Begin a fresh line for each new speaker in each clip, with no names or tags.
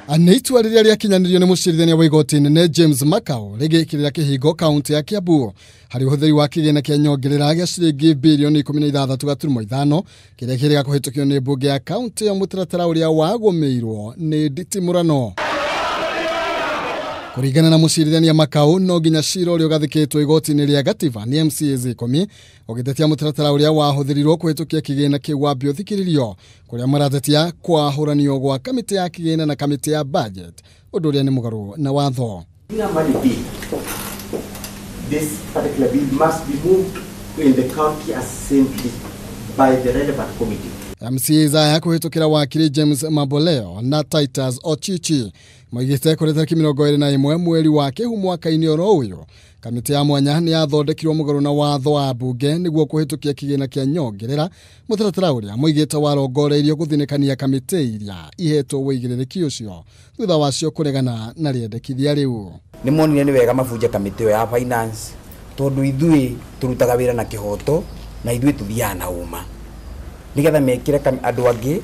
Nĩ itua rĩrĩa rĩakinyanĩirio nĩ mũcirithania wa igoti inene James Makau rĩgĩkĩrĩra kĩhingo kaunti ya Kiambu harĩ ũhũthĩri wa kĩgĩna kĩa nyongerera gĩa ciringi birioni 16.5 kĩrĩa kĩrĩga kũhĩtũkio nĩ mbunge ya kaunti ĩyo mũtaratara ũrĩa wagũmĩirwo nĩ nditimũrano. Kũringana na mũcirithania Makau, no nginya cira ũrĩa ũgathĩkĩtwo igoti-inĩ rĩa Gatiba nĩ MCAs 10 ũgĩtetia mũtaratara ũrĩa wahũthĩrirwo kũhĩtũkia kĩgĩna kĩu wambe ũthikĩrĩrio, kũrĩa maratetia kwahũranio gwa kamĩtĩ ya kĩgĩna na kamĩtĩ ya budget, ũndũ ũrĩa nĩ mũgarũ na watho.
This particular bill must be moved in the county assembly by the relevant committee.
MCAs aya kũhĩtũkĩra wakiri James Maboleo na Titus Ochichi maigĩte kũrĩ tarĩki 21 mweri wa Kĩhu mwaka-inĩ oro ũyũ kamĩtĩ ya mwanya nĩ yathondekirwo mũgarũ na watho wa mbunge nĩguo kũhĩtũkia kĩgĩna kĩa nyongerera mũtaratara ũrĩa moigĩte warongoreirio gũthinĩkania kamĩtĩ iria ihetwo wũigĩrĩrĩki ũcio thutha wacio kũregana na rĩendekithia rĩu.
Nĩ monire nĩ wega mabunje kamĩtĩ ĩyo ya finance tondũ ithuĩ tũrutaga wĩra na kĩhoto na ithuĩ tũthiaga na ũma nigetha mekire andũ angĩ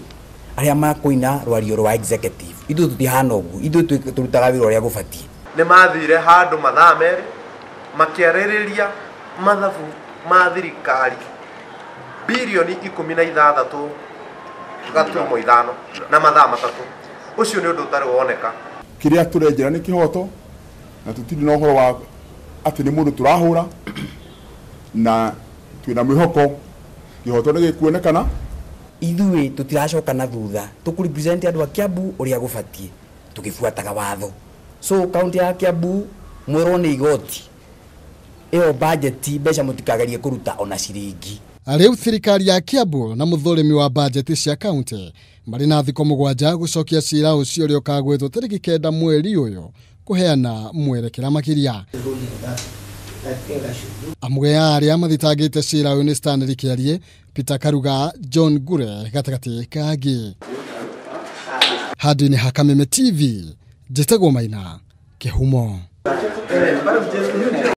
arĩa makũina rwario rwa executive. Ithuĩ tũtihana ũguo, ithuĩ tũrutaga wĩra ũrĩa gũbatiĩ.
Nĩ mathire handũ mathaa merĩ makĩarĩrĩria mathabu ma thirikari birioni 16.5 na mathaa matatũ. Ũcio nĩ ũndũ ũtarĩ woneka.
Kĩrĩa tũrenjera nĩ kĩhoto na tũtirĩ na ũhoro wa atĩ nĩ mũndũ tũrahũra na twĩna mwĩhoko kĩhoto nĩ gĩkuonekana.
Ithuĩ tũtiracoka na thutha, tũkũrepresent andũ a Kiambu ũrĩa gũbatiĩ tũgĩbuataga watho. So kaunti ya Kiambu mwerwo nĩ igoti ĩyo budget mbeca mũtikagerie kũruta ona ciringi.
Rĩu thirikari ya Kiambu na mũthũrimi wa budget cia kaunti marĩ na thikũ 7 gũcokia cira ũcio ũrĩa ũkagwetwo tarĩki 9 mweri ũyũ kũheana mwerekera makĩria. Amwe a arĩa mathitangĩte cira ũyũ nĩ Stanley Kĩarie, Peter Karuga, John Ngure gatagatĩ ka angĩ. Handũ-inĩ ha Kameme TV, njĩtagwo Maina Kĩhumo.